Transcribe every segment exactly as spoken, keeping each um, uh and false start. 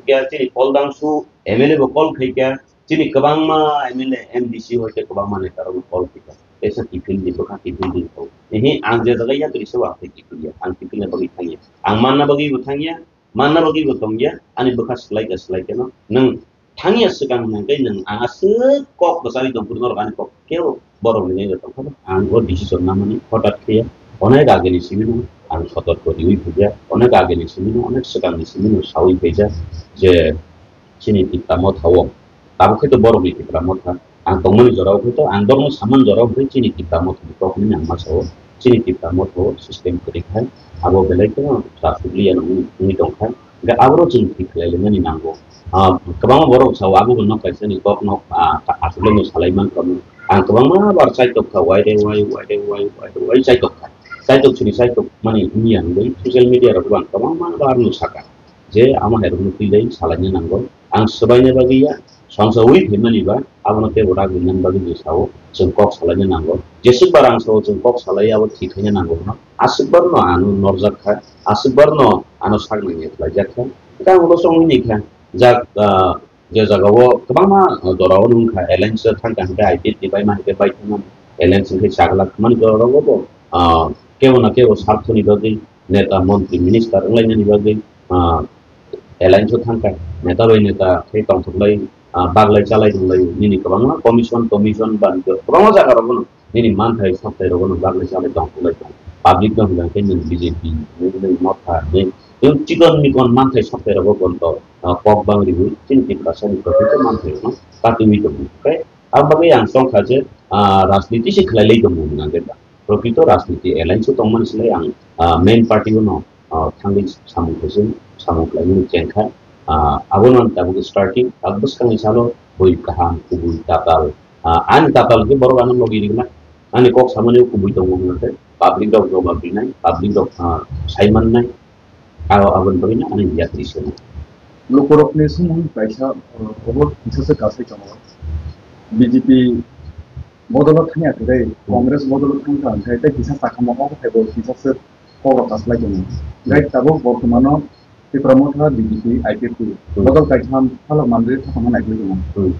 kya, chini Pol Dangsu M L A bo call khai kya, chini kwbangma M L A, M D C hoite kwbangma neta rok call khai kya. Tesa tiffin di bwkha tiffin di ko. Ehe ang je jaga ya twi se wa khai tiffin ya. Ang tiffin na bagwi thang ya. Ang manna bagwi bo thang ya. Manna bagwi bo tong ya. Ani bwkha slai ka slai keno. Nang thang ya swkang nang kai nang ang aswk kok bwsari tong phuru norok ani kok kebo borok ni nai tong kha. Ang o decision namani hotat khe ya. Onek age ni simi no ang sotor ko riwi phai ya. Onek age ni simi no onek swkang ni simi no sawi phai ya. Je chini Tipra Motha o. Tabuk khe to borok ni Tipra Motha. Ang tongmani jora o khe to, ang borokno samani jora o khe chini Tipra Motha ni kok hinwi ang ma sao. Chini Tipra Motha o system kwrwi khai. Abo belai kheno chasuk liya no wngwi tong khai. Hingkhe aboro chwng thik khlai laimani nango. Ah, kwbangma borok sao, abo bo nok kaisa ni kok nok, ah, aswk no salai man kha. Ang kwbangma bar chaitok kha, wai de wai, wai de wai, wai de wai chaitok kha. Chaitok chini chaitok mani wngya hwnwi social media rok bo ang kwbangma bar no saka. Je amo hai rokno twi lai salaina nango. Ang swbaina bagwi ya, songsa ui phaimani ba, abono tei bo rak rinani bagwi je sao, chwng kok salaina nango. Jeswk ba rang sao chwng kok salai abo thik khaina nango hwno. Aswk barno ano norjak kha, aswk barno ano sak nangya khlaijak kha. Hwnkhe ang ulo songwi ni kha, jak, ah, je jagao kwbangma, ah, jorao nung kha, alliance thang kha hwnkhe I P F ni bai ma hwnkhe bai thangmani, alliance hwnkhe chagla thangmani jorao bo, ah, kebo na kebo sarthoni bagwi neta, montri, minister wnglainani bagwi, ah, alliance o thang kha, neta bai neta khe tongthoklai, ah, baglai chalai tonglai, nini kwbangma commission, commission ba kwbangma jaga rok bono nini manthai sokthai rok bono baglai chalai tongthoklai tong. Public no hwnkha khe nwng B J P, nwng Motha, nwng chikon mikon manthai sokthai rok bono, ah, kok bang riwi chini Tiprasa ni kwthwikhe manthai rok no katwi tongo. Tei ang bagwi ang songkha je, ah, rajniti se khlai lai tongo hwnwi ang khe ba. Prokrito rajniti alliance o tongmani slai ang, ah, main party o no, ah, thangwi samung khaising, samung khlaimani chengkha. Ah, abono ang tabuk starting, tak bwskangni salo bui kaham, kubui, tatal. Ah, ani tatal khe borok ano logi rigna. Ani kok samani kubui tongo hwnwi khe public rok jobab rinai, public rok, ah, sai mannai. Aro aboni bagwi no ani yakri swngo. Lukurokni sumung kaisa, uh, obo kisa se kasai tongo. B J P bodolo thangya kwrwi, Congress bodolo thangkha hwnkhe tei kisa sakamo obo hai bo kisa se kokrok kaslai tongo. Gai tabuk bortomano Tipra Motha B J P I P F T Hmm. bodol kaitham phalok manwi thangna naiwi tongo. Hmm.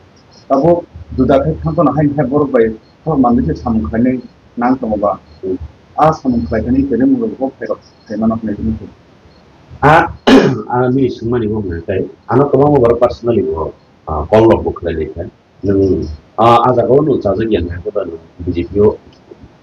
Tabuk juda khe thangkhano haini hai borok bai phalok manwi se samung khlainai nang tongo ba. Hmm. A samung khlai thani kene mung rok bo khairok khaimano hinwi tini khe. A, a nini swngmani bo hwnka khe, ano kwbangma borok personally bo, ah, call rok bo khlai lai kha. Nwng, ah, a jaga o nwng chajak ya hwnka khe ba nwng B J P o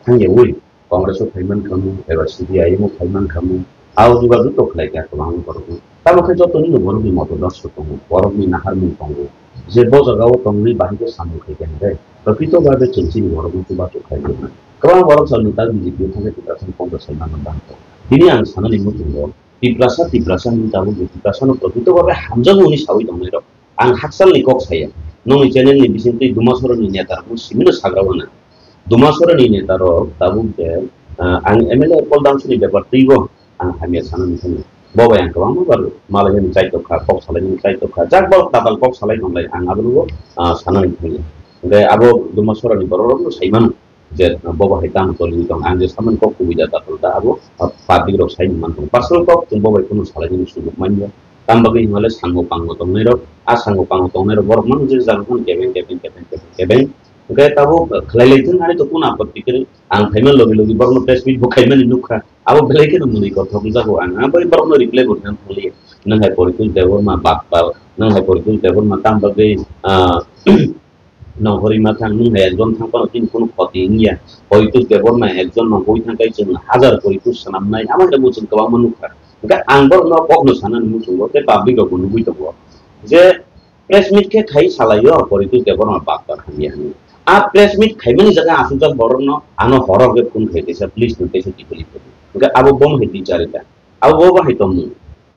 thang ya wi, Congress o phai man kha mu, eba C P I M o phai man kha mu, a o jogajog to khlai kha kwbangma borok no. Tamo khe joto nini borok ni moto dosho tongo, borok ni naharmung tongo. Je bo jaga o tongwi bahai khe samung khai kha hwnka khe, prokrito bhabe chwng chini borok no chubachu khlai kha. Kwbang borok sa nwng tak B J P o thang khe Tiprasa ni Congress o nang bang kha. Tini ang sanani muchungo, Tiprasa, Tiprasa hinwi tabuk je Tiprasa no prokrito bhabe hamjakgo hwnwi sawi tongnai rok. Ang hakchal ni kok saya. Nokni channel ni bisingtwi Dumasoro ni neta rok simi no sagra wana. Dumasoro ni neta rok tabuk je, ah, ang M L A Pol Dangsu ni bepar twibo ang hamya sana nukha. Bo bai ang kwbangma bar malai ni chaitok kha, kok salai ni chaitok kha. Jak borok tatal kok salai tonglai ang abono bo, ah, sana nukha. Hingke abo Dumasoro ni borok rok no sai mano. Je, ah, bo bahai tamo toli tong, ang je samani kok kubui da, da, da, abo, ah, public rok sai man tong. Personal kok chwng bo bai kunu salai ni sujok man ya. Tam bagwi hwnle sango pango tongnai rok, a sango pango tongnai rok borok mano je jaga phano kebeng, kebeng, kebeng, kebeng, kebeng. Hwnkhe tabuk khlai lai thung, ani to kunu apotti kwrwi. Ang phaima logi logi borokno press meet bo khaimani nukha. Abo belai kheno mwnwi kothok wngjago ang. Ang bai borokno reply bo rwna thangli. Nwng hai Poritul Debbarma bakbal, nwng hai Poritul Debbarma tam bagwi, ah, Nongkhorwi ma thang, nwng hai ekjon thang phano chini kunu khoti wngya. Poritus Debbarma ekjon nongkhorwi thang khe chwng hajar Poritus swnamnai, amo hai bo chwng kwbangma nukha. Hwnkhe ang borokno kokno sanani muchungo tei public rokbo nugwi tongo je press meet khe khai salaio Poritus Debbarma bakbal hamya hwnwi. A press meet khaimani jaga asukjak borokno ano horo khe phone khai kaisa, please no kaisa kiphilwi phai. Hwnkhe abo bomo hai twi charita. Abo bo bahai tongmung.